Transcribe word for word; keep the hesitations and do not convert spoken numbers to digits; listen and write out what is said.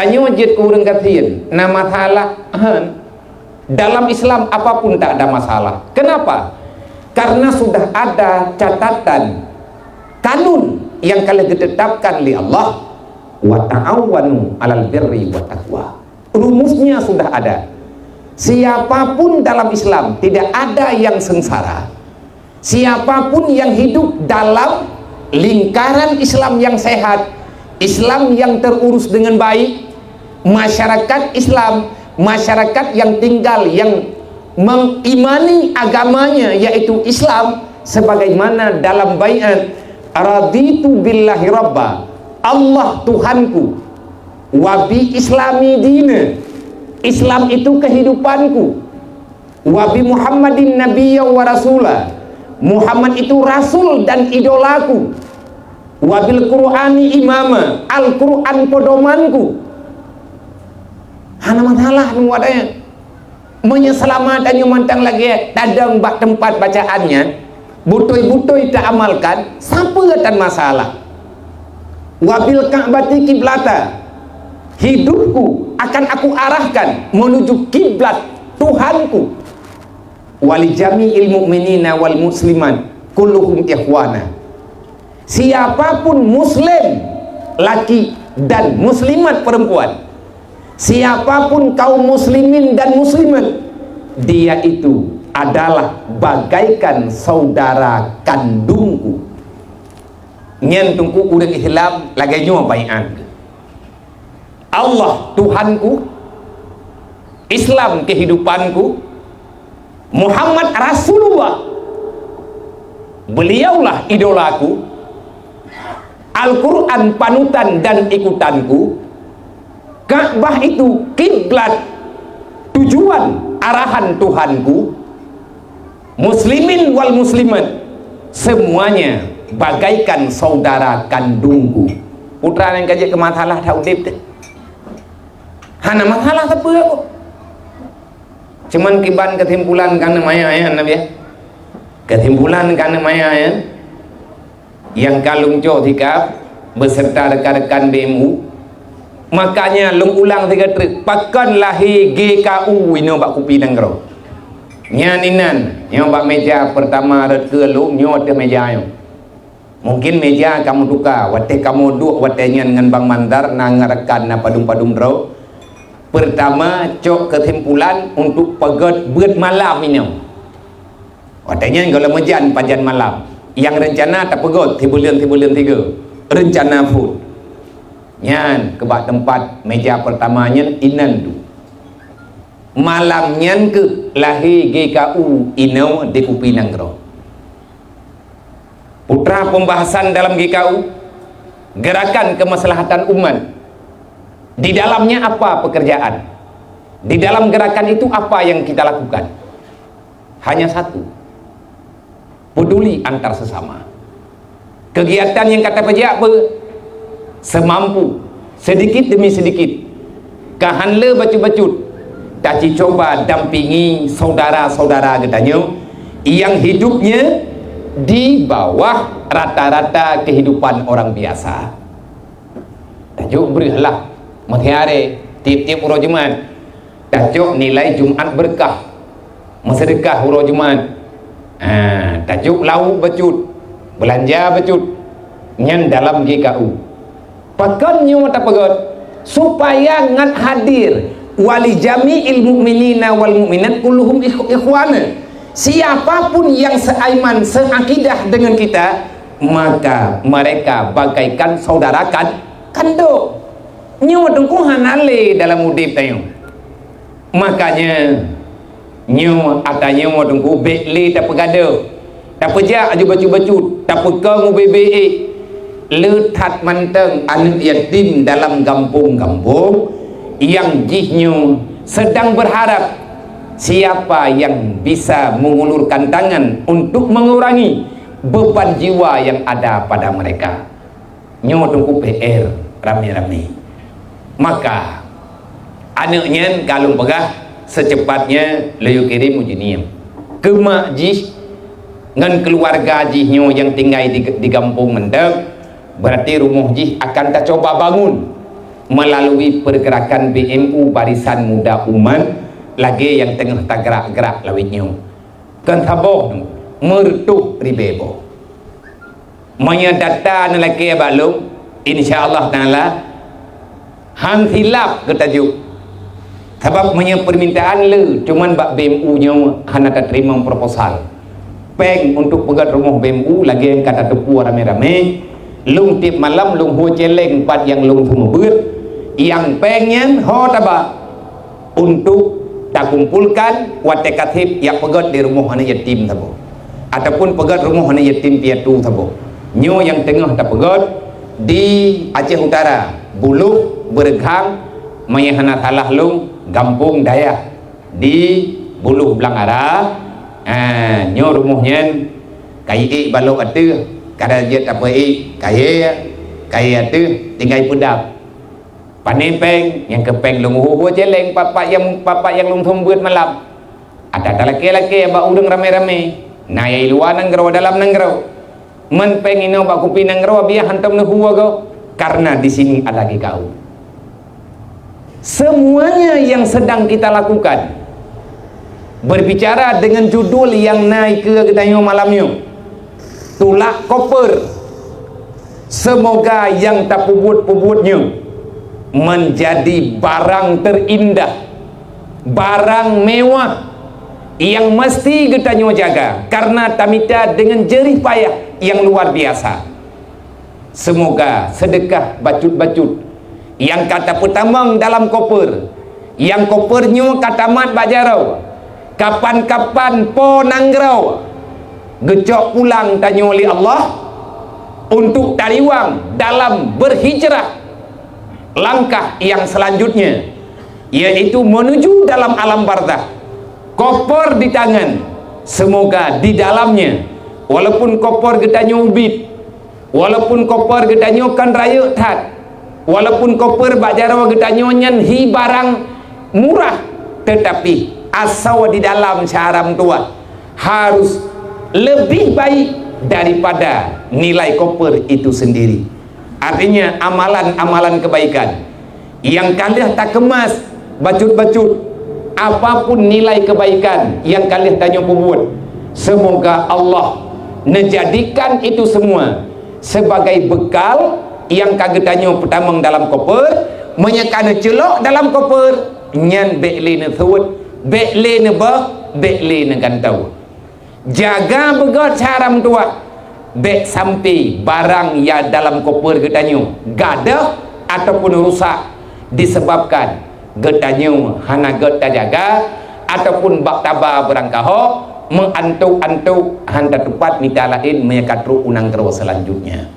Anyoe jeuet keu ureuëng gasien, na masalah, han. Dalam Islam apapun tak ada masalah. Kenapa? Karena sudah ada catatan kanun yang ka lheueh geutetapkan lé Allah, "Wa ta'awanu 'alal birri wa taqwa." Rumusnya sudah ada. Siapapun dalam Islam, tidak ada yang sengsara. Siapapun yang hidup dalam lingkaran Islam yang sehat, Islam yang terurus dengan baik, masyarakat Islam, masyarakat yang tinggal, yang mengimani agamanya, yaitu Islam, sebagaimana dalam baiat, "Raditu billahi rabba", Allah Tuhanku, "wa bi islami dina", Islam itu kehidupanku, "wa bi Muhammadin nabiyya wa rasula", Muhammad itu rasul dan idolaku, "wa bil Qur'ani imama", Al-Quran pedomanku. Hana masalah nunggu adanya. Meunyoe seulama tanyoe mantong lagée tadong bak teumpat bacaan nyan, beutôi-beutôi taamalkan, sapeue tan masalah. "Wa bil Ka'bati kiblata", hidupku akan aku arahkan menuju kiblat Tuhanku. "Wa li jami'il mu'minina wal muslimat kulluhum ikhwana". Siapapun muslim laki dan muslimat perempuan, siapapun kaum muslimin dan muslimat, dia itu adalah bagaikan saudara kandungku. Nyan teungku ureuëng Islam lagée nyoe baiat. Allah Tuhanku, Islam kehidupanku, Muhammad Rasulullah, beliaulah idolaku, Al-Quran panutan dan ikutanku, Ka'bah itu kiblat, tujuan arahan Tuhanku, muslimin wal muslimat, semuanya bagaikan saudara kandungku. Putra nyang ka jeuet keu masalah that udeb teuh. Hana masalah sapeue pun. Cuman kiban kesimpulan keuneuk maya nyan, Nabi, ya. Kesimpulan keuneuk maya nyan, nyang ka lôn cok sikab beserta rekan-rekan B M U. Makanya lôn ulang sigoe treuk, pakon lahé G K U inoe bak kupi nanggroe. Nyan inan, nyoe bak meja pertama rot keu lôn, nyoe ateueh meja nyoe. Mungkin meja kamoe tuka, watée kamoe duek watée nyan ngon Bang Mandar, na ngon rakan, na padum-padum droe. Pertama, cok kesimpulan untuk peugét buet malam inoe. Watée nyan gohlom meujan pajan malam. Nyang reuncana tapeugét sibuleuen-sibuleuen sigoe. Reuncana phon. Nyan keubak teumpat meja pertama nyan inan tu. Malam nyan keuh lahé G K U inoe di kupi nanggroe. Putra pembahasan dalam G K U, Gerakan Kemaslahatan Umat. Di dalamnya apa pekerjaan? Di dalam gerakan itu apa yang kita lakukan? Hanya satu, peduli antar sesama. Kegiatan nyang ka tapeujak peue? Seumampu, seudikit deumi seudikit. Ka han le bacut-bacut, tacucoba dampingi syedara-syedara geutanyoe nyang hidupnya di bawah rata-rata kehidupan orang biasa. Tajok breueh lah, meuhiré tieb-tieb uroe Jumat. Tacok nilai Jumat beureukat, meuseudeukah uroe Jumat. Ha, tajok lauk bacut, beulanja bacut. Nyan dalam G K U. Pakon nyoe tapeugét? Supaya ngat hadir, "Wa li jami'il mu'minina wal mu'minat kulluhum ikh-, ikhwana." Siapapun yang seiman, seakidah dengan kita, maka mereka bagaikan saudara kan-, kandung. Nyoe teungku hana lé dalam udeb tanyoe. Makanya, nyoe ata nyoe teungku bék lé tapeugadôh, tapeujak aju bacut-bacut, tapeukong ubé-bé ék. Le that mantong aneuëk yatim dalam gampông-gampông nyang jih nyoe sedang berharap siapa yang bisa mengulurkan tangan untuk mengurangi beban jiwa yang ada pada mereka. Nyoe teungku P R ramé-ramé. Maka, aneuëk nyan ka lôn peugah, seuceupatnya lôn yue kirém u Jeunieb. Keu mak jih ngon keuluwarga jih nyoe nyang tinggai di, di gampông mantong, beurati rumoh jih akan tacoba bangun. melalui pergerakan B M U Barisan Muda Umat lagée nyang teungoh tagrak-grak lawét nyoe. Kon saboh, meureutoh ribée boh. Meunyoe data neulakée bak lôn, insya Allah Taala, han silap geutanyoe. Sabab meunyoe permintaan le, cuman bak B M U nyoe hana tateurimong proposal. Péng untuk peugét rumoh B M U lagée nyang ka tateupeue ramé-ramé, lôn tieb malam lôn hue céléng pat nyang lôn seumeubeuet, nyang péng nyan ho taba untuk takumpolkan watée ka sép jak peugét di rumoh aneuëk yatim saboh, ataupun peugét rumoh aneuëk yatim piatu saboh. Nyoe nyang teungoh tapeugét di Aceh Utara, Buloh, Beureukang, meunyoe hana salah lôn, Gampông Dayah, di Buloh Blang Ara. Ha, nyoe rumoh nyan kayée ék balok ateueh, kada jeuet tapeuék kayée, kayée ateueh tinggai peudab. Pane péng, nyang keu péng lôn hue-hue céléng pat-pat nyang, pat-pat nyang lôn seumeubeuet malam. Ata talakée-lakée bak ureuëng ramé-ramé, na nyang luwa nanggroe dalam nanggroe. Man péng inoe bak kupi nanggroe biah hantom neuhue goe, karena di sini ada G K U. Semuanya yang sedang kita lakukan berbicara dengan judul yang na ikeue geutanyoe malam nyoe, tulak koper. Semoga nyang tapeubuet-peubuet nyoe menjadi barang terindah, barang mewah yang mesti geutanyoe jaga karena tamita dengan jerih payah yang luar biasa. Semoga sedekah bacut-bacut nyang ka tapeutamong dalam koper, nyang koper nyoe ka tamat bak jaroe, kapan-kapan po nanggroe geucok pulang tanyoe lé Allah untuk tariwang dalam berhijrah langkah yang selanjutnya, yaitu menuju dalam alam barzakh. Koper di tangan, semoga di dalamnya, walaupun koper geutanyoe ubit, walaupun koper geutanyoe kan rayeuk that, walaupun koper bak jaroe geutanyoe nyan hi barang murah, tetapi asoe di dalam syara meutuwah harus lebih baik daripada nilai koper itu sendiri. Artinya, amalan-amalan kebaikan nyang ka lheueh takemas bacut-bacut, apapun nilai kebaikan nyang ka lheueh tanyoe peubuet, semoga Allah neujadikan itu semua sebagai bekal nyang ka geutanyoe peutamong dalam koper. Meunyoe ka neuceulok dalam koper, nyan bék lé neusuet, bék lé neuböh, bék lé neugantoe. Jaga beugét syara meutuwah, bék sampai barang nyang dalam koper geutanyoe gadôh ataupun rusak disebabkan geutanyoe hana gét tajaga ataupun bak taba beurangkaho, meuantok-antok, han tatupat mita laén meunyoe ka trok u nanggroe seulanjutnya.